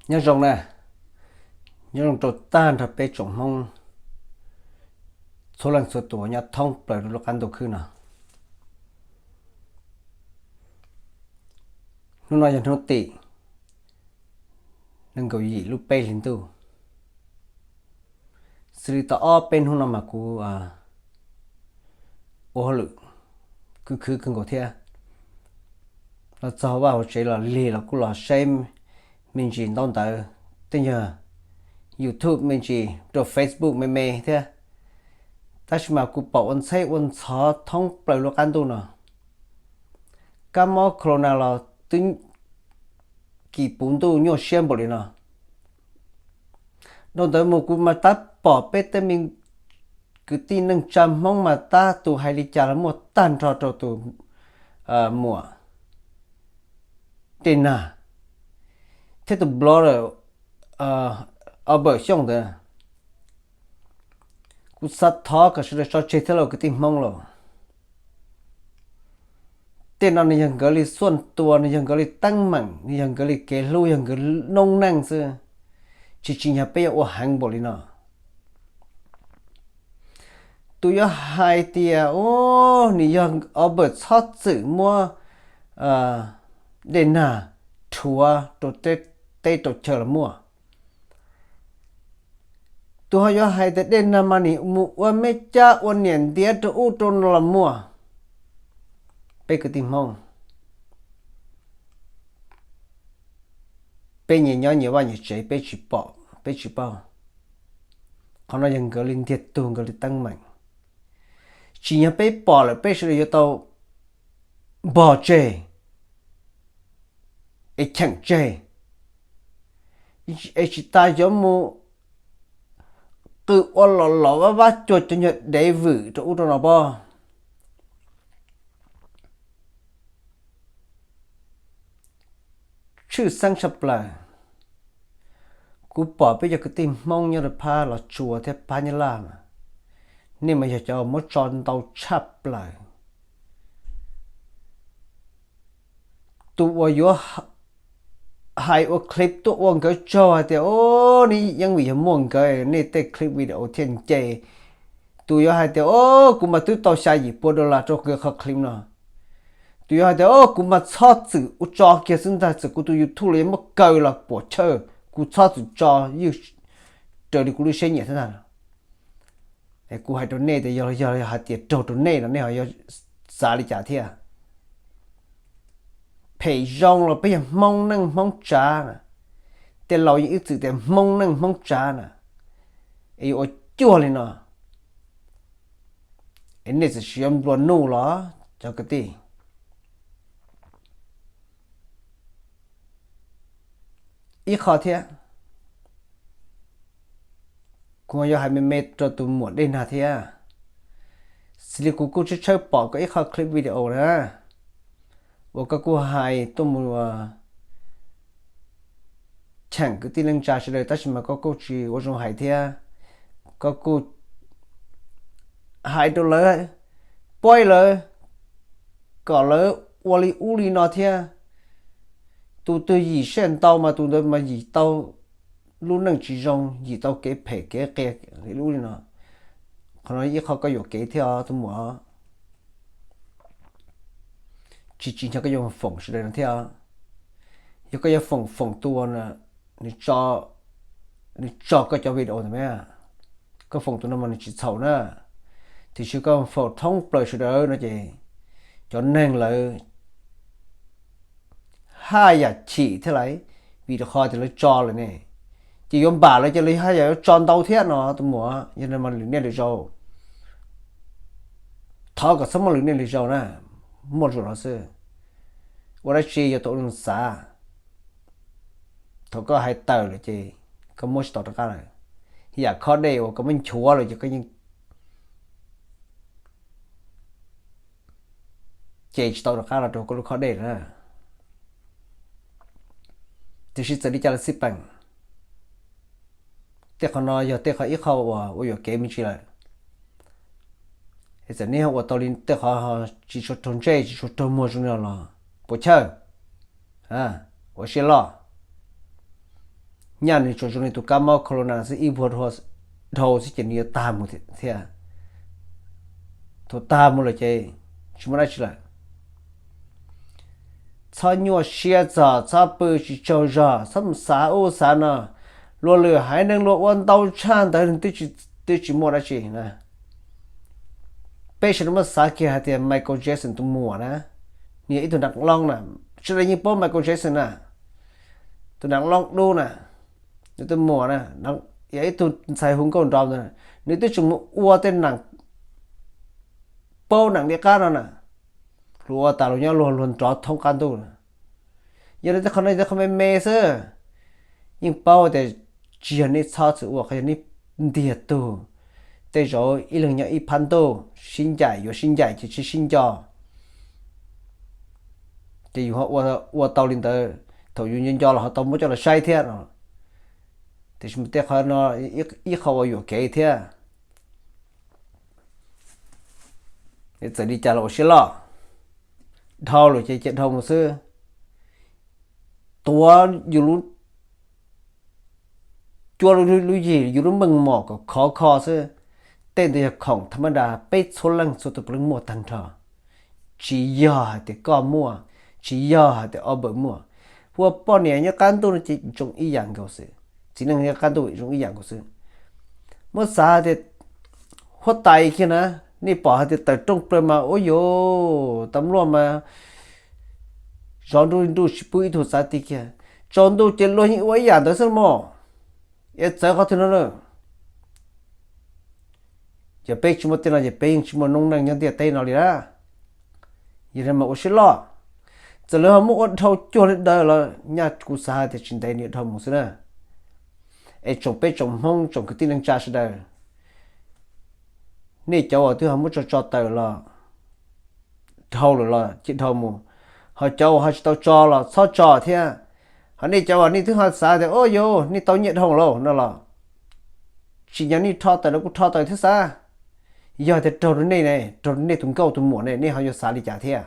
Nyob zoo na, nyob zoo rau tag nrho peb tsoom Hmoob txhua leej txhua tus nyob thoob plaws lub qab ntuj khwb no. Hnub no yog hnub tim nees nkaum yim lub peb hlis ntuj. Xws li tau ob peb hnub no mas kuv ua hauj lwm khwv khwv kawg nkaus thiab. Los txog vaj hauv tsev los lig los kuj los saib me ntsis ntaub ntawv, tej yog YouTube me ntsis, rau Facebook me me thiab. Tab sis mas kuv pom ua ntxheb ua ntxhov thoob plaws lub qab ntuj no. Kab mob corona los twb kis puv ntuj nyuaj siab npaum li no. Dhau ntawd mus kuv mas tab pom peb tej me kwv tij neej tsa Hmoob mas tab tus hais li cas los muaj tag nrho rau tus muam Dej Nag thiab tus blogger Albert Xyooj ntawd. Kuv xav thov kom sawv daws tso tseg thiab lauj kwv tij Hmoob lauj. Tej no nws yog nkawd li xuaj tua, nws yog nkawd li teeb meem, nws yog nkawd li kev hlub, yog nkawd noob neej xwb, tsis tsim nyog peb yuav ua heev npaum li no. Tus yuav hais tias, u, nws yog Albert txhob txwm muab Dej Nag rhuav rau teb rau chaw los muaj. Tus ho yuav hais tias Dej Nag mas nws mus ua me cab ua niam ntiav rau ub rau no los muaj. Peb kwv tij Hmoob, peb nyias nyob nyias vaj nyias tsev, peb tsis pom peb tsis paub. Qhov no yog nkawd li ntiag tug, nkawd li teeb meem. Tsim nyog peb pom lawm peb sawv daws yuav tau npog tseg es cheem tseg, es tsis tas yuav mus qw ua los los vab vab cuag cov nyuag dev vwm rau ub rau no pob. Tshwj xeeb tshaj plaws, kuv pom peb cov kwv tij Hmoob nyob rau phab Los Tsuas thiab phab Nyab Laj mas, nej mas yog cov muab tso ntau tshaj plaws. Tus uas yuav hais ua clip tuaj ua nkawd tsaug hais tias, o, nej yeej vim yog muaj nkawd nej tej clip video thiaj nce. Tus yuav hais tias, o, kuv mas twb tau xya yim pua dollar rau nkawd qhov clip no. Tus yuav hais tias, o, kuv mas txhob txwm ua tso kiag xwb ntag, txawm kuv tus YouTube los yuav muab kaw los puam chawj, kuv txhob txwm tso ywj raws li kuv lub siab nyiam xwb ntag. Es kuv hais rau nej tias yog, yog hais tias raug rau nej no nej ho yuav xav li cas thiab? Phem zoo los peb yog Hmoob neej Hmoob tsav na, tej laus yeej ib txwm tias Hmoob neej Hmoob tsav na, es yuav ua cuag li no, es nej txawm sis yuav nplua nuj los cov kwv tij. Ib qho thiab, kuv yuav hais me me rau tus muam Dej Nag thiab. Xws li kuv kuj tshawb tshawb pom koj ib qho clip video na, uas koj kuj hais tuaj mus cheem kwv tij neej tsa sawv daws tab sis mas koj kuj tsis ua zoo hais thiab. Koj kuj hais rau lawv, poib lawv, kom lawv ua li ub li no thiab. Tus twg yim siab ntau mas tus ntawd mas yim tau lub neej tsis zoo, yim tau kev phem kev qias li ub li no. Qhov no ib qho koj yuam kev thiab os tus muam. Tsis tsim nyog koj yuav foom sawv daws no thiab. Yog koj yuav foom, foom tus uas nws tso koj cov video ntawd mas, koj foom tus no mas nws tsis txhaum na. Tiam sis koj foom thoob plaws sawv daws no ces cov neeg lawv haj yam chim thiab lauj, vim rau qhov tias lawv tso lawm ne, ces yuav npam lawv ces lawv haj yam yuav tso ntau thiab no tus muam. Yog no mas lwm niaj lwm zaus, thov kom txhob muaj lwm niaj lwm zaus na, muaj zaum no xwb. Ua dab tsi yog tus ua zoo xav. Thaum koj hais tawm lawm ces koj muab tsis tau rov qab lawm. Yam khob dej uas koj muab nchuav lawm ces koj yeej ces tsis tau rov qab los rau koj lub khob dej na. Tiam sis txawm li cas los xij peem, tej qhov no yog tej qhov ib qho uas ua yuam kev me ntsis lawm. Es txawm nej ua tau li tej qhov tsis tshua raug ntsej tsis tshua raug muag zoo li no los puas chawj, ua siab loj. nyaj nws tsuas zoo li tus kab mob corona xwb, ib vuag dhau xwb ces nws yuav tag mus thiab. Thaum tag mus lawm ces tsis muaj dab tsi lawm. Txhob nyuaj siab txog, txhob pw tsis tsaug zog, txhob mus xav ub xav no. Luag lwm haiv neeg luag ua ntau tshaj ntawd twb tsis muaj dab tsi na. Peb sawv daws muab xav kiag hais tias Michael Jackson tus muam na, nws yog ib tug nam loob na, sawv daws yeej paub Michael Jackson na, tus nam loob dub na, nws tus muam na, yog ib tug ntxhais hu nkauj nrov ntawd, nws twb tseem mus ua tej nam paub nam li qab no na, luag ua tas luag nyob luag luag nrov thoob qab ntuj na. Yog li tej qhov no yog tej qhov me me xwb, yeej paub tias tsis yog nej txhob txwm ua, qhov yog nej ntiag tug. Tej zaum ib leeg nyob ib phab ntuj sib ncaim yuav sib ncaim ces tsis sib nco, ces yus ho ua tau li ntawd, thaum yus nco nco los ho tau muab coj los saib thiab no. Tiam sis mas tej qhov no ib qho uas yuam kev thiab. Txawm li cas los ua siab loj, dhau lawm ces cia dhau mus xwb. Tuav yus lub, cua lub yig yus lub meej mom kom khov kho xwb. Tej ntawd yog khoom tham ma da peb txhua leej txhua tus puav leej muaj tag nrho. Tsis yog hais tias koj muaj, tsis yog hais tias Albert muaj. Hu ua poj niam nyob qab ntuj no ces zoo ib yam nkaus xwb, txiv neej nyob qab ntuj zoo ib yam nkaus xwb. Muab xav hais tias huab tais kiag na, nej pom hais tias tawm rooj plaws mas ua yuav tas luaj mas zov nruj nruj tsis pub ib tug txav ti kiag. Tsaus ntuj ces luag yeej ua ib yam ntawd xwb mog. Es txawv qhov twg no na? Yog peb tsis muaj tej no ces peb yeej tsis muaj noob neej nyob ntiaj teb no li na. Yog li mas ua siab loj, txawm lawv ho muab ua dhau cuag li daws los nyaj kuv xav hais tias tsis ntev nws dhau mus xwb na. Es tsoom peb tsoom Hmoob tsoom kwv tij neej tsa sawv daws, nej cov uas twb ho muab tso tso tawm los dhau lawm los cia dhau mus, ho cov uas ho tsis tau tso los txhob tso thiab. Ho nej cov uas nej twb ho xav tias o yus nej tau nyiaj dhau lawm no los tsim nyog nej rho tawm los kuj rho tawm thiab xav. Yog tias raug rau nej ne, raug rau nej tus nkauj tus muam ne, nej ho yuav xav li cas thiab?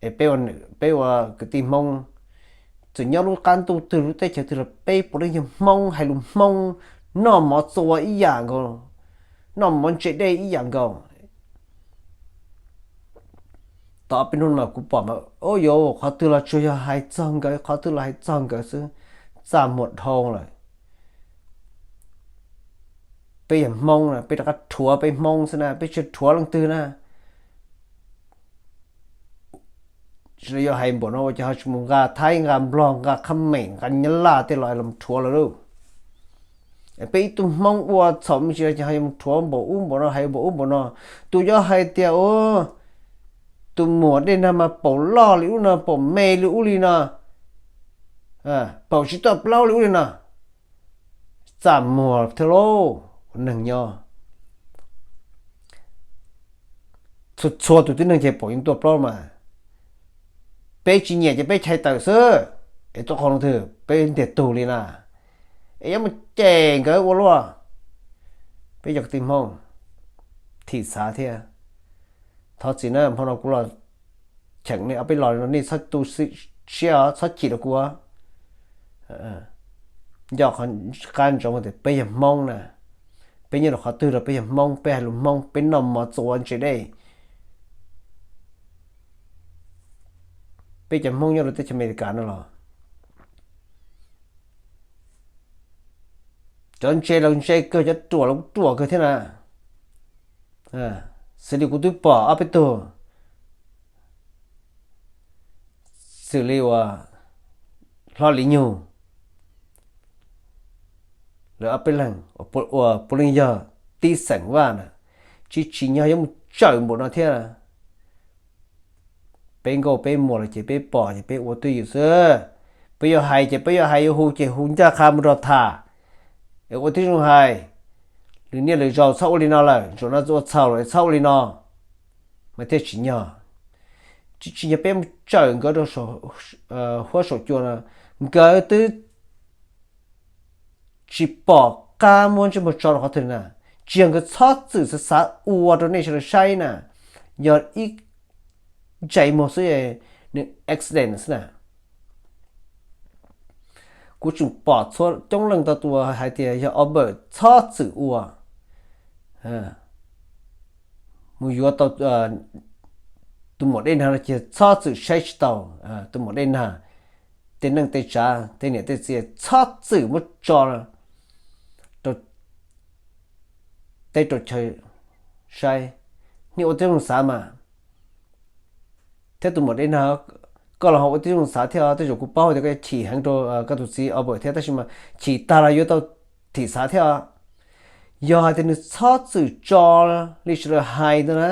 Es peb ua kwv tij Hmoob, txawm nyob lub qab ntuj twg lub teb chaws twg los peb puav leej yog Hmoob, hais lus Hmoob, noj mov txua ib yam nkaus, noj mov ntse dej ib yam nkaus. Tom peb hnub mas kuv pom mas o yus qhov twg los tsuas yog hais txog nkawd, qhov twg los hais txog nkawd xwb, txaj muag dhau lawm. Peb yog Hmoob na, peb rov qab rhuav peb Hmoob xwb na, peb tsis rhuav leej twg na. Sawv daws yuav hais npaum no ua cas ho tsis mus nqa Thaib, nqa Nplog, nqa Khab Meem, nqa Nyab Laj tej los los rhuav lawm lauj? Peb ib tug Hmoob ua txhaum me ntsis los ces ho yuav mus rhuav npaum ub npaum no, hais npaum ub npaum no. Tus yuav hais tias tus muam dej nag mas paum loj li ub no, paum me li ub li no, paum tsis tuaj plaub li ub li no, txaj muag thiab lauj. Ua neeg nyob txhua txhua tus tib neeg ces paum yeej tuaj plaub mas. Peb tsis nyiam ces peb chais tawm xwb, es tuaj qhov twg peb ntiag tug li na. Es yuav mus cem nkawd ua luaj. Peb cov kwv tij Hmoob thim xav thiab. Thov txim na, hmo no kuv los cheem nej ob peb los no nej txhob tu siab, txhob chim rau kuv. Nco qhov qab ntsoov tias peb yog Hmoob na, peb nyob rau qhov twg los peb yog Hmoob, peb hais lus Hmoob, peb noj mov txua ntse dej. Peb cov Hmoob nyob rau teb chaws Amelikas no los cov ntse los ntse kawg, cov ruam los kuj ruam kawg thiab na. Xws li kuv twb pom ob peb tug, xws li uas Hlob Lis Nyug, lawv ob peb leeg uas puav leej yog tib xeem Vaj na, tsis tsim nyog yuav mus tsawm npaum no thiab. Peb nkauj peb muam los ces peb pom ces peb ua twj ywm xwb. Peb yuav hais ces peb yuav hais, yuav hu ces hu ncaj qha mus rau tham, es ua tib zoo hais. Lwm niaj lwm zaus txhob ua li no lawm, zaum no ua txhaum lawm txhob ua li no, mas thiaj tsim nyog. Tsis tsim nyog peb mus tsawm nkawd rau huab saum cua no, nkawd twb tsis pom qab muab ntsej muag tso rau qhov twg na. Tsis yog nkawd txhob txwm xav xav ua rau nej sawv daws saib na, yog ib ntsais muag xwb, nws accident xwb na. Kuv tseem pom txhua coob leej tau tus hais tias yog Albert txhob txwm ua, mus yuav tau tus muam Dej Nag no ces txhob txwm saib tsis taus tus muam Dej Nag tej neej tej tsav, tej niam tej txiv, txhob txwm muab tso rau teb rau chaw saib. Nej ua tib zoo xav mas, thiab tus muam Dej Nag, koj los ho ua tib zoo xav thiab. Tej zaum kuv paub tias koj chim heev rau koj tus txiv Albert thiab, tab sis mas chim tag los yuav tau thim xav thiab. Yog hais tias nws txhob txwm tso li sawv daws hais ntawd na,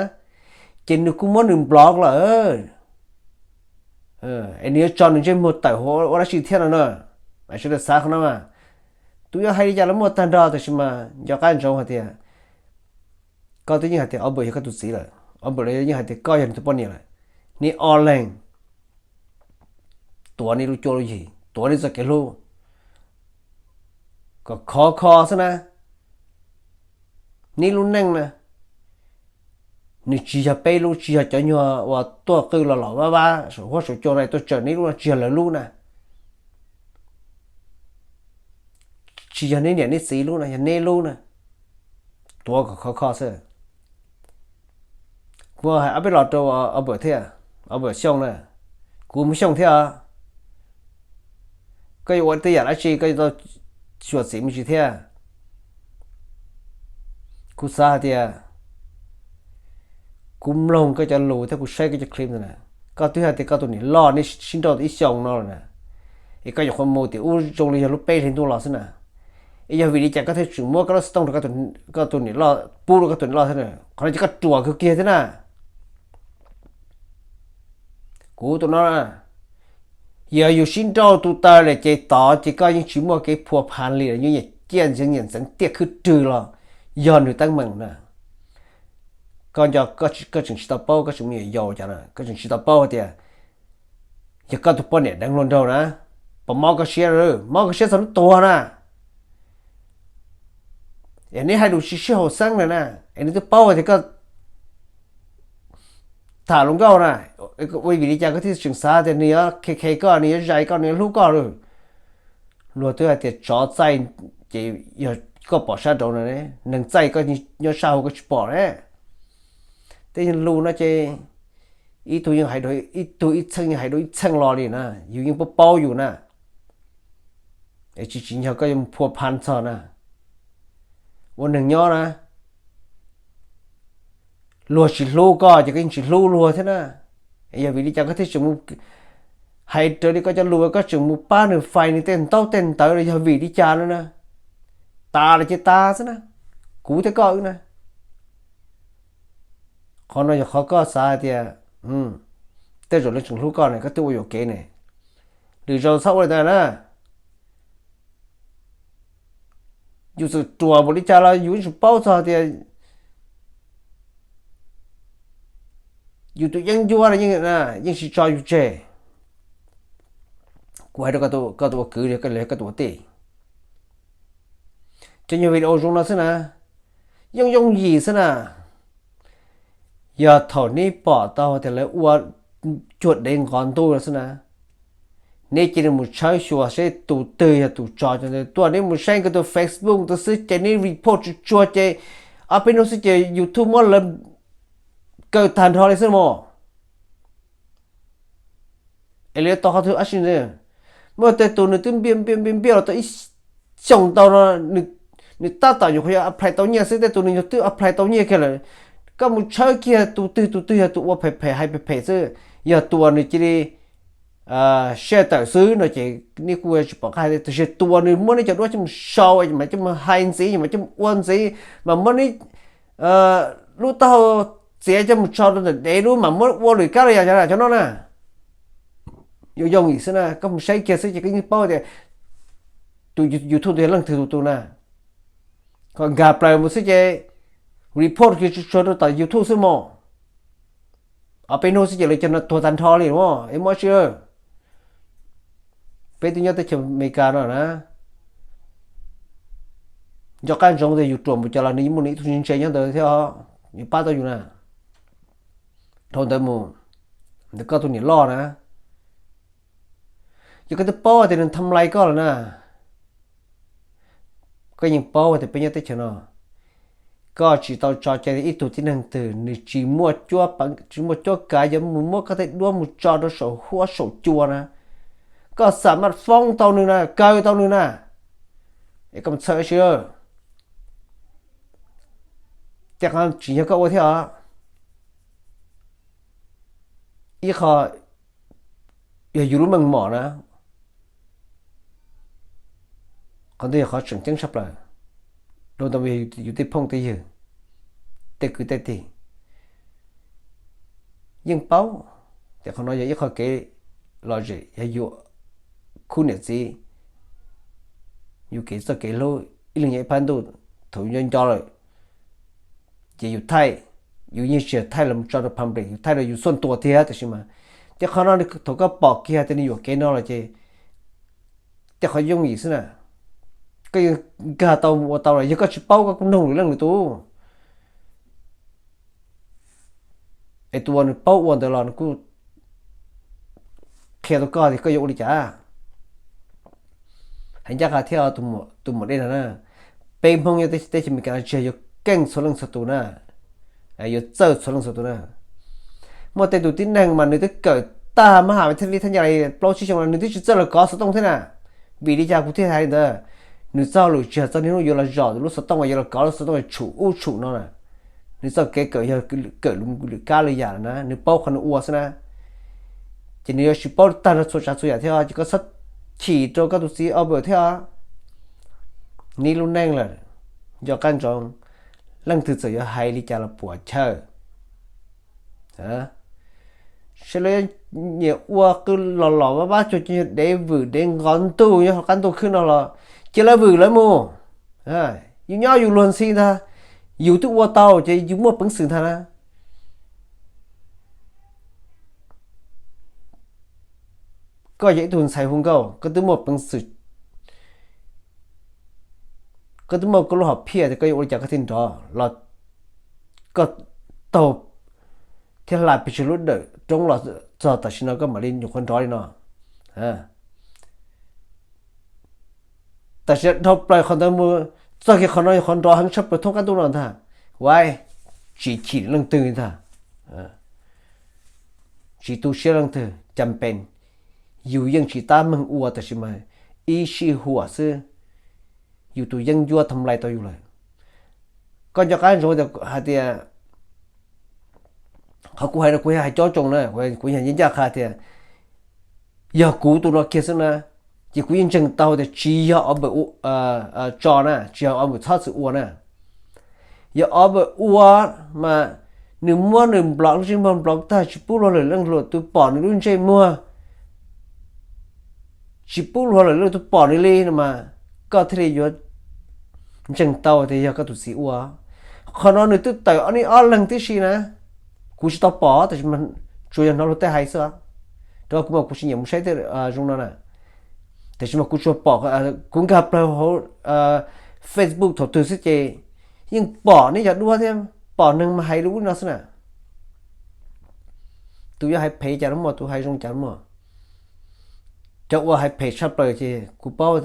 ces nws kuj muab nws block lawm, es nws yuav tso nws ntsej muag tawm hauv ua dab tsi thiab no na? Sawv daws xav qhov no mas, tus yuav hais li cas los muaj tag nrho, tab sis mas nco qab ntsoov hais tias koj twb yeej hais tias Albert yog koj tus txiv lawm, Albert los yeej hais tias koj yog nws tus poj niam lawm, neb ob leeg tuav neb lub cuab lub yig, tuav neb txoj kev hlub kom khov kho xwb na. Neb lub neej na, nws tsis yog peb lub, tsis yog cov nyuag uas tuaj qw los los vaj vaj saum huab saum cua na tuaj tsawm neb lub, tsis yog lawv lub na. Tsis yog neb niam neb txiv lub na, yog neb lub na. Tuav kom khov kho xwb. Kuv hais ob peb los rau Albert thiab, Albert Xyooj na, kuv mus Xyooj thiab. Koj yuav ua tej yam dab tsi koj yuav tau xyuam xim me ntsis thiab. Kuv xav hais tias kuv mloog koj cov lus thiab kuv saib koj cov clip ntawd na, koj twb hais tias koj tus niam loj nej sib nrauj tau ib xyoos no lawm na, es koj nyuam qhuav mus tias ub zoo li yog lub peb hlis ntuj los xwb na. Es yog vim li cas koj thiaj tseem muab koj lub xov tooj rau koj tus niam loj, pub rau koj tus niam loj thiab na? Qhov no ces koj ruam kawg kiag thiab na. Kuv tus no, yog yus sib nrauj tu taw lawm ces tod ces koj yeej tsis muaj kev phua pha li lawm, yeej nyiam ciaj nyiam ntxeev tiaj khwb rwg los yog nws teeb meem na. Koj nco, koj tseem tsis tau paub, koj tseem me nyuam yaus cas na, koj tseem tsis tau paub tias yog koj tus poj niam deev hluas nraug na, puas mob koj siab, mob koj siab txog hnub tuag na. Es neb hais lus tsis sib haum xeeb lawm na, es nws twb paub tias koj tham hluas nkauj na, ua vim li cas koj thiaj tseem xav tias nws yuav khe khe koj, nws yuav zais koj, nws yuav hlub koj lawm? Luag twb hais tias tsov txaij ces yog koj pom sab nraud no, neeg txaij koj nyob sab hauv koj tsis pom ne. Tej lus no ces ib tug yeej hais, ib tug ib txheej yeej hais dua ib txheej los li na, yus yeej paub paub yus na. Es tsis tsim nyog koj yuav mus phua pha txog na. Ua neeg nyob na, luag tsis hlub koj ces koj yeej tsis hlub luag thiab na. Yog vim li cas koj thiaj tseem mus hais raws li koj cov lus, koj tseem mus pab nws fais nws tej ntaub tej ntawv los yog vim li cas no na? Tas los ces tas xwb na, kuv thiab koj wb na. Qhov no yog qhov koj xav hais tias tej zaum lawv tseem hlub koj ne, koj twb ua yuam kev ne. Lwm zaus txhob ua li ntawd na. Yus txawm ruam npaum li cas los yus yeej tsis paub txog tias yus tus yeeb ncuab yeej tsis tso yus tseg. Kuv hais rau koj tus ua kwv, koj tus ua tij, cov nyuag video zoo no xwb na, yooj yooj yim xwb na. Yog thaum neb pom tau tias lawv ua cuag dev nqos ntuj no xwb na, neb cia li mus tshawb xyuas seb tus twg yog tus tso cov ntawd tuaj. Neb mus saib nkawd tus Facebook ntawd xwb ces neb report tsuag tsuag ces ob peb hnub xwb ces YouTube muab lawv kaw tag nrho li xwb mog. Es lawv tau qhov twg ab si ntxiv? Muaj tej tus nws twb npiaj npiaj npiaj npiaj los tau ib xyoos ntau no, nws tab tom nyuam qhuav yuav apply tau nyiaj xwb, tej tus nws yog twb apply tau nyiaj kiag lawm. Koj mus tshawb kiag tus twg tus twg yog tus ua phem phem hais phem phem xwb, yog tus uas nws cia li share tawm xwb no ces neb kuj tsis pom qab hais, tiam sis tus uas nws muab neb cov duab coj mus sau, mas coj mus hais ntxiv, mas coj mus ua ntxiv, mas muab neb lub taub hau txiav coj mus tso rau ntawm dev lub mas muab ua lwm kab los yog cov no na. Yooj yooj yim xwb na, koj mus saib kiag xwb ces koj yeej paub tias tus YouTube ntawd yog leej twg tus tus na. Kom nkag plaws mus xwb ces report kiag tsuag tsuag rau tom YouTube xwb mog. Ob peb hnub xwb ces lawv cov no tuag tag nrho li mog, es muaj ab si. Peb twb nyob teb chaws Amelikas no na, nco qab ntsoov tias yus ruam mus cas los nws yeej muaj nws ib tug ntse nyob ntawd thiab, nws pab tau yus na. Dhau ntawd mus, ntawm koj tus niam loj na, yog koj twb paub tias nws tham lais koj lawm na, Koj yeej paub tias peb nyob teb chaws no, koj tsis tau tso cai ib tug tib neeg twg, nws tsis muaj cuab kav yuav mus muab koj tej duab mus tso rau saum huab saum cua na, koj xam maj foob tau nws na, kaw tau nws na. Es koj mus txhawj ua si, tej qhov tsis yog koj ua thiab os. Ib qho yog yus lub meej mom na, qhov ntawd yog qhov tseem ceeb tshaj plaws rau ntawm yus tej phooj tej ywg, tej kwv tej tij yeej paub tias qhov no yog ib qho kev lom zem, yog yus khub niam txiv, yus kev txoj kev hlub ib leeg nyob ib phab ntuj. Thaum yus nco nco lawm ces yus thaij, yus yeej tsis thaij los tso rau public, yus thaij rau yus xuaj tuas tiag, tab sis mas tej qhov no thaum koj pom kiag tias nws yuam kev no los ces tej qhov yooj yim xwb na. Koj yeej nkag tau mus ua tau los yog koj tsis paub koj kuj noog lwm leej lwm tus. Es tus uas nws paub ua ntawd los nws kuj qhia rau koj tias koj yuav ua li cas. Hais ncaj qha thiab tus muam dej no na, peb Hmoob nyob teb chaws Amelikas no tsis yog yuav keej txhua leej txhua tus na, yuav txawj txhua leej txhua tus na. Muaj tej tus tib neeg mas nws twb kawm tag mab ham thiaj li thaj ncaj li plaub tsib xyoo los nws twb tsis txawj los kov xov tooj thiab na. Vim li cas kuv thiaj hais li ntawd? Nws txoj hauj lwm tsis yog txoj niaj hnub yuav los zom lub xov tooj, yuav los kov lub xov tooj tshum ub tshum no na. Nws txoj kev kawm yog kawm lwm kab lwm yam na, nws paub qhov nws ua xwb na. Ces nws yuav tsis paub tag nrho txhua tsav txhua yam thiab ces koj txhob chim rau koj tus txiv ob pawg thiab. Neb lub neej lawm, nco qab ntsoov, leej twg txawm yuav hais li cas los puam chawj. Seb lawv nyiam ua qw los los vaj vaj cuag cuag dev vwm dev nqov ntuj nyob hauv qab ntuj khwb no los cia lawv vwm lawv mus. Yus nyob yus luag ntxhi ntag, yus twb ua tau ces yus muaj peev xwm ntag na. Koj yog ib tug ntxhais hu nkauj, koj twb muaj peev xwm, koj twb muaj koj lub hom phiaj tias koj yuav ua li cas koj thiaj nrov los koj taug thiab hla pes tsawg lub dawm roob los txog tam sim no koj mam li nyuam qhuav nrov li no. Tam sim no dhau plaws qhov ntawd mus txog kiag qhov no yog qhov nrov heev tshaj plaws thoob qab ntuj no ntag. Uaib, tsis chim leej twg ntag, tsis tu siab leej twg, cas pes yus yeej tsis tab meeg ua tab sis mas ib sij huam xwb yus tus yeeb ncuab tham lais tau yus lawm. Koj nco qab ntsoov tias hais tias qhov kuv hais no kuv yog hais cob tsoo na, kuv yog ncaj qha tias yog kuv tus no kiag xwb na, ces kuv yeej ntseeg tau tias tsis yog ob pawg tso na, tsis yog ob pawg txhob txwm ua na. Yog ob pawg ua mas nws muab nws nplov lub ntsej muag nplov tag tsis pub luag lwm leej lwm tus pom nws lub ntsej muag, tsis pub luag lwm leej tus pom nws li no mas koj thiaj li yuav ntseeg tau tias yog koj tus txiv ua. Qhov no nws twb tawm ob nig ob leeg tib si na, kuv tsis tau pom tab sis mas tsuas yog hnov luag tej hais xwb. Rau kuv mas kuv tsis nyiam mus saib tej zoo no na, tiam sis mas kuv tsuas pom, kuv nkag plaws hauv Facebook thaum twg xwb ces yeej pom nej cov duab thiab pom neeg mas hais lus ub no xwb na. Tus yuav hais phem cas los muaj, tus hais zoo cas los muaj. Cov uas hais phem tshaj plaws ces kuv paub,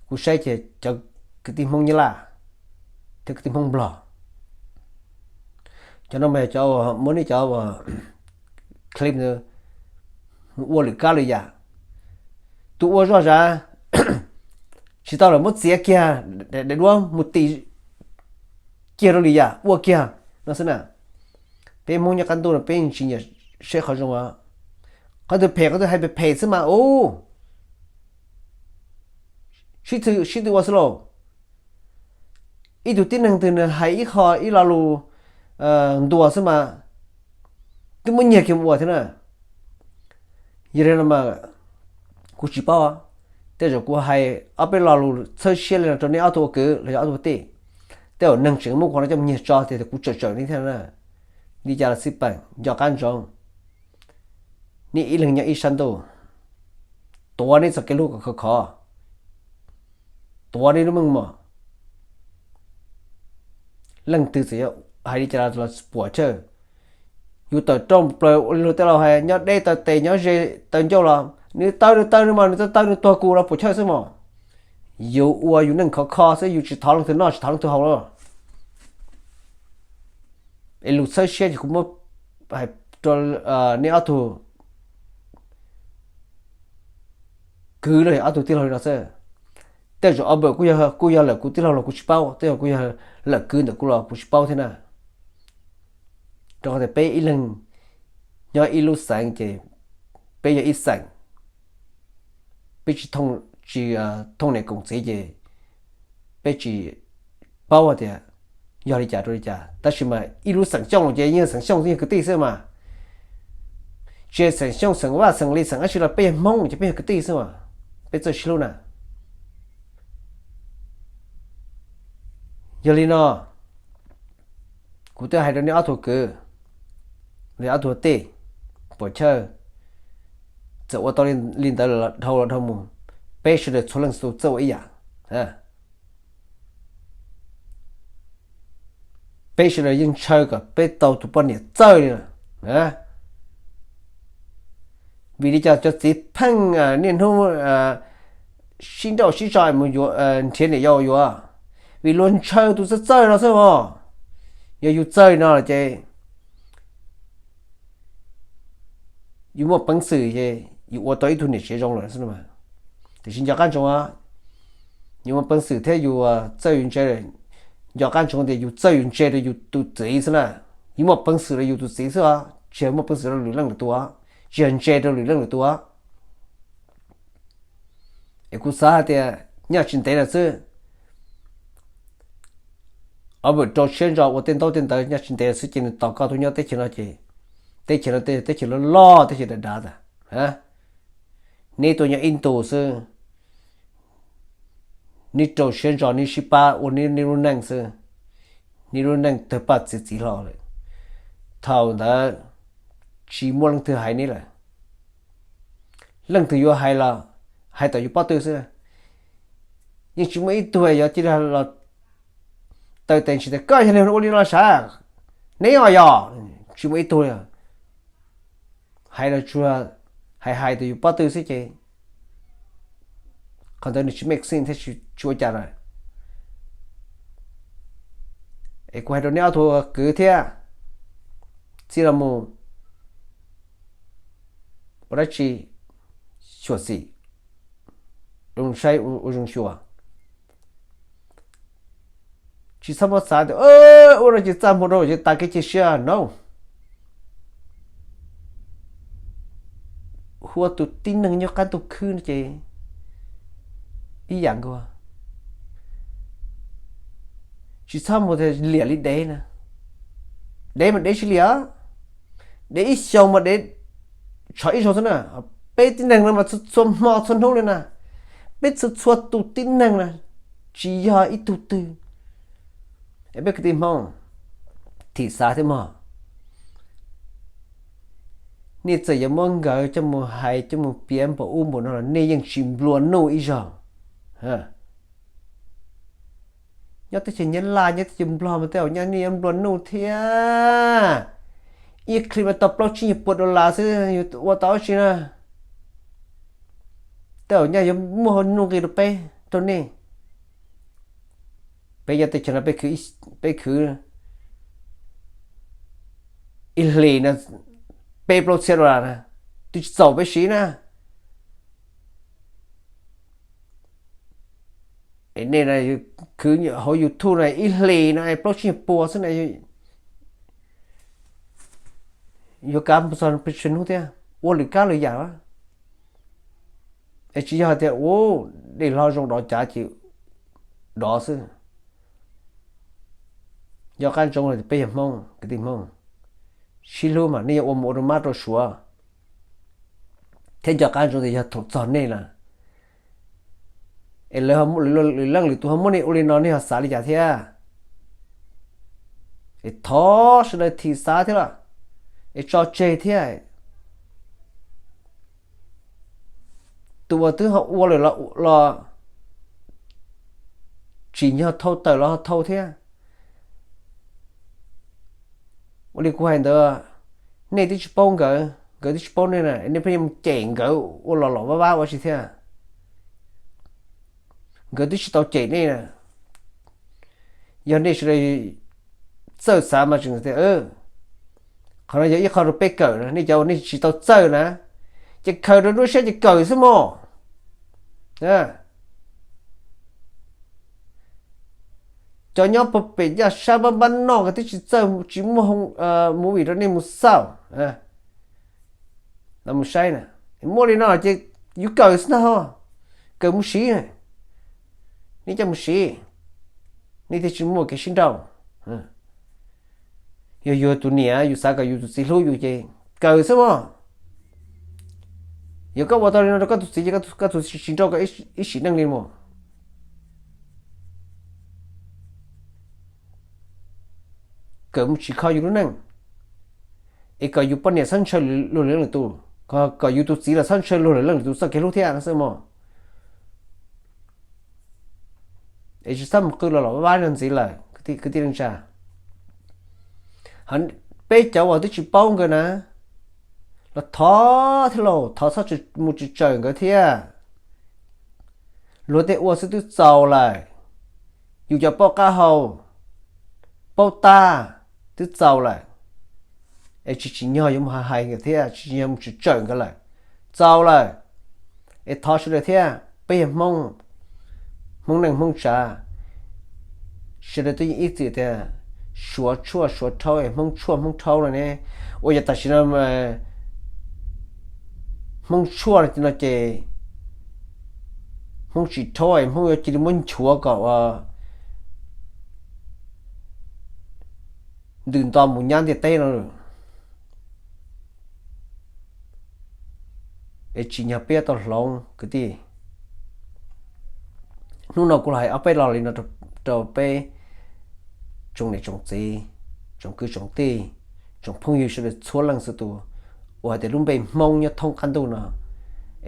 kuv saib ces cov kwv tij Hmoob Nyab Laj thiab kwv tij Hmoob Nplog. Cov no mas yog cov muab nej cov clip ntawd mus ua lwm kab lwm yam. Tus ua zoj zav tsis tau lawm muab txiav kiag daim duab mus tis kiag rau lwm yam ua kiag no xwb na. Peb Hmoob nyob qab ntuj no peb tsis nyiam saib qhov zoo os. Qhov twg phem qhov twg hais phem phem xwb mas ub, sib tw sib tw ua xwb lauj. Ib tug tib neeg twg nws hais ib qho ib lo lus ntuas xwb mas twb muab nyiag kiag mus ua thiab na. Yog li no mas kuv tsis paub, tej zaum kuv hais ob peb lo lus txhawb siab li no rau nej ob tug ua kwv los yog ob tug ua tij, tej zaum neeg tseem muab qhov no coj mus nyiag tso tias kuv tsawm tsawm nej thiab na. Li cas los xij peem nco qab ntsoov, nej ib leeg nyob ib sab ntuj, tuav nej txoj kev hlub kom khov khov, tuav nej lub meej mom. Leej twg txawm yuav hais li cas los puam chawj. Yus tawm rooj plaws ua li luag tej laus hais nyob deb taw tes nyob ze taw ncauj los nws taw nws taw nws mas nws taw taw nws tuag kuv los puam chawj xwb mos. Yus ua yus neej khov kho xwb, yus tsis thov leej twg noj tsis thov leej twg haus lawm. Es lus txhawb siab ces kuv muab hais rau nej ob tug kwv los ob tug tij laug li no xwb. Tej zaum ob kuj yog, kuj yog lawm kuv tij laug los kuv tsis paub, tej zaum kuj yog lawm kwv ntawm kuv los kuv tsis paub thiab na. Rau qhov tias peb ib leeg nyob ib lub xeev ces peb yog ib xeem, peb tsis, tsis thooj niam koom txiv ces peb tsis paub hais tias yog li cas rau li cas. Tab sis mas ib lub xeem Xyooj ces yeej xeem Xyooj xwb, yog kwv tij xwb mas. Tsis xeem Xyooj, xeem Vaj, xeem Lis, xeem dab tsi los peb yog Hmoob ces peb yog kwv tij xwb mas, peb txawj sib hlub na. Yog li no, kuv twb hais rau nej ob tug kwv, nej ob tug tij, puas chawj, txawm ua tau li ntawd dhau los dhau mus, peb sawv daws txhua leej txhua tus txawj ua ib yam. Peb sawv daws yeej ntshaw kom peb tau tus poj niam txawj li lawm. Vim li cas cov txiv pheej niaj hnub sib nrauj sib tso mus nrhiav niam yau yuav? Vim luag ntshaw tus txawj txawj no xwb os. Yog yus txawj no ces yus muaj peev xwm ces yus ua tau ib tug niam tsev zoo lawm xwb. Tiam sis nco qab ntsoov, yus muaj peev xwm thiab yus txawj yus ntse, nco qab ntsoov tias yus txawj yus ntse rau yus tus txiv xwb na. Yus muaj peev xwm rau yus tus txiv xwb os, tsis yog muaj peev xwm rau lwm leej lwm tus, tsis yog ntse rau lwm leej lwm tus. Es kuv xav hais tias nyaj tsis ntev no xwb, ob vwm rau siab ntso ua tej ntaub tej ntawv, nyaj tsis ntev no xwb ces nws tos koj tuaj nyob teb chaws no ces teb chaws no teb chaws loj loj, teb chaws dav dav tas. Neb tuaj nyob ib ntus xwb, neb rau siab ntso neb sib pab ua neb lub neej xwb, neb lub neej tawg paj txiv txiv hlo lawm. Thaum ntawd tsis muaj leej twg hais neb lawm. Leej twg yuav hais los hais tom yus pob tw xwb. Yeej tsis muaj ib tug yuav cia li los taw tes ntsis tias koj yog li ua li no sav, neb os yog, tsis muaj ib tug li. Hais los tsuas hais hais tom yus pob tw xwb ces qhov ntawd nws tsis make sense thiab tsis ua cas lawm. Es kuv hais rau neb ob tug kwv thiab, txij no mus ua dab tsi xyuam xim, zoo saib ua zoo xyuas. Tsis txhob muab xav tias ua no ces txaj muag rau ces tas kev cia siab no. Hu ua tus tib neeg nyob qab ntuj khwb no ces ib yam nkaus. Tsis txhob mus tias liam li dev na. Dev mas dev tsis liam, dev ib xyoos mas dev tshov ib zaug xwb na. Peb tib neeg no mas txhua hmo txhua hnub li na. Peb txhua txhua tus tib neeg na, tsis yog ib tug twg. Es peb kwv tij Hmoob, thim xav thiab mog. Nej txawm yuav muab nkawd coj mus hais coj mus piav npaum ub npaum no los nej yeej tsis nplua nuj ib zaug. Nyob teb chaws Nyab Laj nyob teb chaws Nplog mas tej zaum nyaj nej yuav nplua nuj thiab. Ib clip no tau plaub tsib nyuag pua dollar xwb yus ua tau dab tsi na. Tej zaum nyaj yuav muaj hauj lwm nqi rau peb rau nej. Peb nyob teb chaws no peb khwv ib hlis no peb plaub txhiab dollar na, twb tsis txaus peb siv na. Es nej khwv hauv YouTube no ib hlis no plaub tsib nyuag pua xwb na, yuav kav txog pes tsawg hnub thiab, ua lwm kab lwm yam. Es tsis yog tias ua dej hlob zoo dov cav ces dov xwb. Nco qab ntsoov hais tias peb yog Hmoob, kwv tij Hmoob, sib hlub mas nej yuav ua mus ua rau mab rau suav, thiab nco qab ntsoov tias yog thaum txog nej lawm es lawv, lwm leej lwm tus ho muab nej ua li no nej ho xav li cas thiab? Es thov sawv daws thim xav thiab los, es tso tseg thiab. Tus uas twb ho ua lawm los tsim nyog thau tawm los ho thau thiab. Ua li kuv hais ntawd, nej twb tsis paub nkawd, nkawd twb tsis paub nej na, nej pheej yuav mus cem nkawd ua los los vab vab ua si thiab. Nkawd twb tsis tau cem nej na. Yog nej sawv daws txawj xav mas tseem tias, qhov no yog ib qho rau peb kawm na, nej cov uas nej tsis tau txawj na, ces khaws rau nruab siab ces kawm xwb mog. Cov nyob puag pem ncaj sab npab npab noj ko twb tsis txawj, tsis muaj movie rau nej mus xauj, mus saib na. Muaj li no ces yus kawm xwb ntag ho, kawm mus siv, nej coj mus siv, nej thiaj tsis muaj kev sib nrauj. Yog yus tus niam yus xav kom yus tus txiv hlub yus ces kawm xwb mog. Yog koj ua tau li no rau koj tus txiv ces koj tus txiv tsis nrauj koj ib sim neej li mog. Kawm mus tsim kho yus lub neej, es kom yus poj niam txhob ntshaw luag lwm leej lwm tus, kom yus tus txiv los txhob ntshaw luag lwm leej lwm tus txoj kev hlub thiab no xwb mog. Es tsis txhob mus qw los los vab vab no ntxiv lawm kwv tij neej tsa. Peb cov uas twb tsis paub nkawd na, los thov thiab lauj, thov txhob mus tsawm tsawm nkawd thiab. Luag tej ua xwb twb txaus lawm. Yus cov paub qab hau, paub tab twb txaus lawm, es tsis tsim nyog yuav mus hais hais nkawd thiab, tsis tsim nyog mus tsawm tsawm nkawd lawm. Txaus lawm. Es thov sawv daws thiab, peb yog Hmoob, Hmoob neej Hmoob tsav, sawv daws twb yeej ib txwm tias Suav tshuaj Suav rhaub es Hmoob tshuaj Hmoob rhaub no ne. Ua yog tam sim no Hmoob tshuaj no ces Hmoob tsis rhaub es Hmoob yuav cia li muab nchuav kom ua ntws nto mus nyab ntiaj teb no. Es tsim nyog peb yuav tau hloov kwv tij. Hnub no kuv los hais ob peb lo li no rau peb tsoom niam tsoom txiv, tsoom kwv tsoom tij, tsoom phooj ywg sawv daws txhua leej txhua tus uas hais tias lub npe Hmoob nyob thoob qab ntuj no,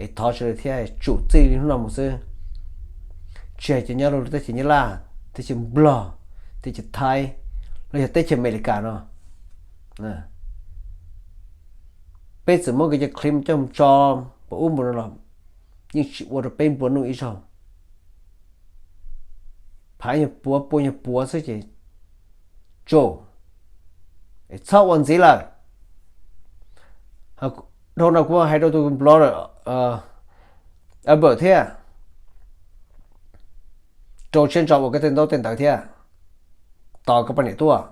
es thov sawv daws thiab tsum txij li hnub no mus xwb. Tsis hais cov nyob rau teb chaws Nyab Laj, teb chaws Nplog, teb chaws Thaib, los yog teb chaws Amelikas no, peb txawm muab kev cai clip coj mus tso npaum ub npaum no los yeej tsis ua rau peb nplua nuj ib zaug. Phav nyuag puav pua nyuag puav xwb ces tsum, txhob ua ntxiv lawm. Dhau no kuv hais rau tus nplog Albert thiab, rau siab ntso ua koj tej ntaub tej ntawv thiab, tos koj poj niam tuaj.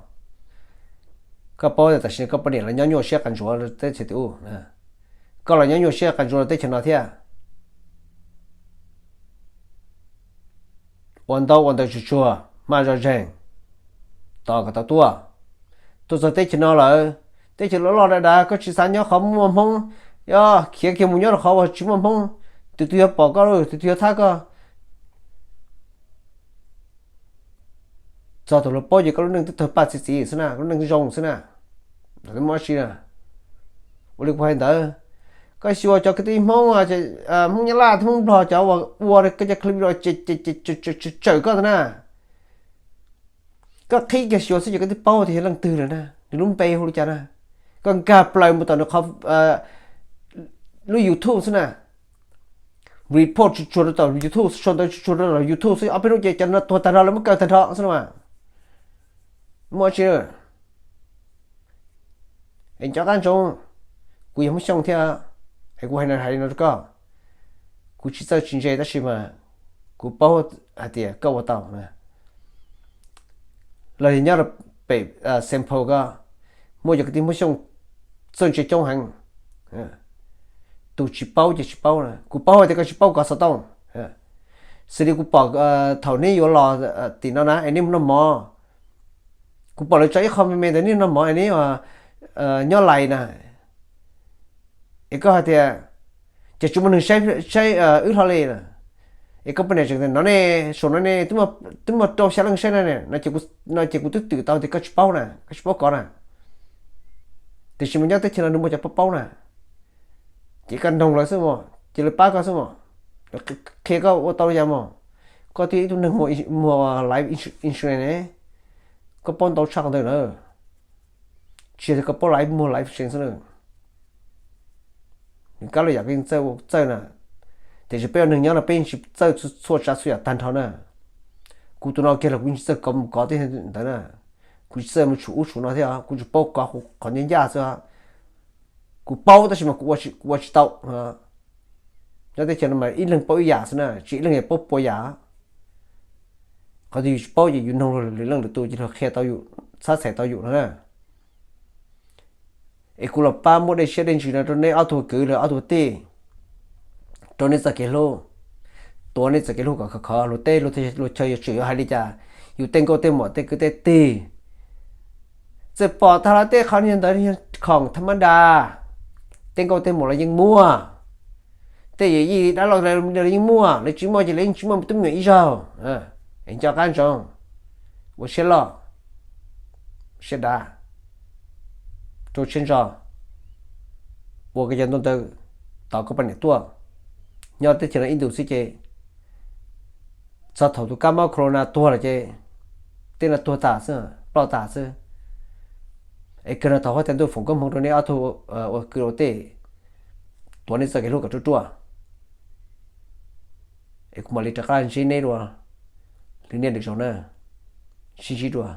Koj paub tias tam sim no koj poj niam los nyob nyuaj siab qas ntsuav teb chaws twg ub, koj los nyob nyuaj siab qas ntsuav teb chaws no thiab. Ua ntaub ua ntawv tsuag tsuag, maj zog zeeg, tos kom tau tuaj. Tuaj txog teb chaws no lawm, teb chaws loj loj dav dav, koj tsis xav nyob qhov muaj Hmoob, yog khiav kiag mus nyob rau qhov uas tsis muaj Hmoob, tus twg yuav pom koj, tus twg yuav thab koj? Txog tus hluas paub ces koj lub neej twb tawg paj txi txiv xwb na, lub neej zoo xwb na. Muaj dab tsi na? Ua li kuv hais ntawd, koj xyuas cov kwv tij Hmoob, Hmoob Nyab Laj, Hmoob Nplog, cov uas ua koj cov clip los ces tsawm koj ntag na. Koj qhib kiag xyuas xwb ces koj twb paub tias yog leej twg lawm na, nws lub npe hu li cas na. Koj nkag plaws mus tom nws qhov lub YouTube xwb na, report tsuag tsuag rau tom YouTube, sau ntawv tsuag tsuag rau tom YouTube xwb, ob peb hnub ces cov no tuag tag nrho, lawv muab kaw tag nrho xwb na. Muaj dab tsi? Es nco qab ntsoov, kuv yog Hmoob Xyooj thiab, es kuv hais no hais li no rau koj, kuv tsis txawj tsis ntse tab sis mas kuv paub hais tias koj ua tau na. Los yog nyob rau pem Saint Paul ko, muaj cov kwv tij Hmoob Xyooj txawj ntse coob heev. Tus tsis paub ces tsis paub na, kuv paub hais tias koj tsis paub kov xov tooj. Xws li kuv pom thaum neb yuav los tim no na es neb mus noj mov, kuv pom lawv tso ib qho me me ntawd neb noj mov es neb nyob lais na, es koj hais tias ces tsis muaj neeg saib wb hlo li na. Es koj poj niam tseem tias no ne, saum no ne twb muaj rau xya leej saib na, no ces kuv twb twm tau tias koj tsis paub na, koj tsis paub kov na. Tiam sis mas nyob teb chaws no nws muaj cov paub paub na, ces koj nug lawv xwb mog, ces lawv pab koj xwb mog, qhia koj ua tau li cas mog. Koj twb yog ib tug neeg muag life insurance ne, koj paub ntau tshaj qhov ntawd na. Tsis yog tias koj paub life, muag life insurance xwb na. Nws kab laj yam koj yeej txawj ua txawj na. Tiam sis peb ua neeg nyob no peb yeej tsis txawj txhua tsav txhua yam tag nrho na. Kuv tus no kiag los kuv yeej tsis txawj kov mus kov tej ntawd na. Kuv tsis txawj mus tshum ub tshum no thiab, kuv tsuas paub kov qhov ncaj ncaj xwb. Kuv paub tab sis mas kuv ua tsis tau. Nyob teb chaws no mas ib leeg paub ib yam xwb na, tsis ib leeg yuav paub pua yam. Qhov twg yus tsis paub ces yus nug lwm leej lwm tus ces luag qhia tau yus, txhab txhem tau yus no na. Es kuv los pab muab dej siab dej ntsws no rau neb ob tug kwv los ob tug tij, rau neb txoj kev hlub, tuav neb txoj kev hlub kom khov khov. Luag teb luag chaw yuav tswm yuav hais li cas, yus tej nkauj tej muam tej kwv tej tij, txawm pom tag los tej qhov ntawd khoom tham ma das, tej nkauj tej muam los yeej muaj, tej yawm yij dab laug los yeej muaj, lawv tsis muaj ces lawv yeej tsis muaj tub me nyuam ib zaug. Es nco qab ntsoov, ua siab loj, siab dav, rau siab ntso, ua koj cov ntaub ntawv, tos koj poj niam tuaj. Nyob teb chaws no ib ntus xwb ces txog thaum tus kab mob corona tuag lawm ces tej no tuag tas xwb, ploj tas xwb. Es kawg no thov huab tais ntuj foom koob hmoov rau neb ob tug ua kwv ua tij, tuav neb txoj kev hlub kom ruaj ruaj. Es kuv mam li rov qab ntsib neb dua lwm niaj lwm zaus na. Sib ntsib dua.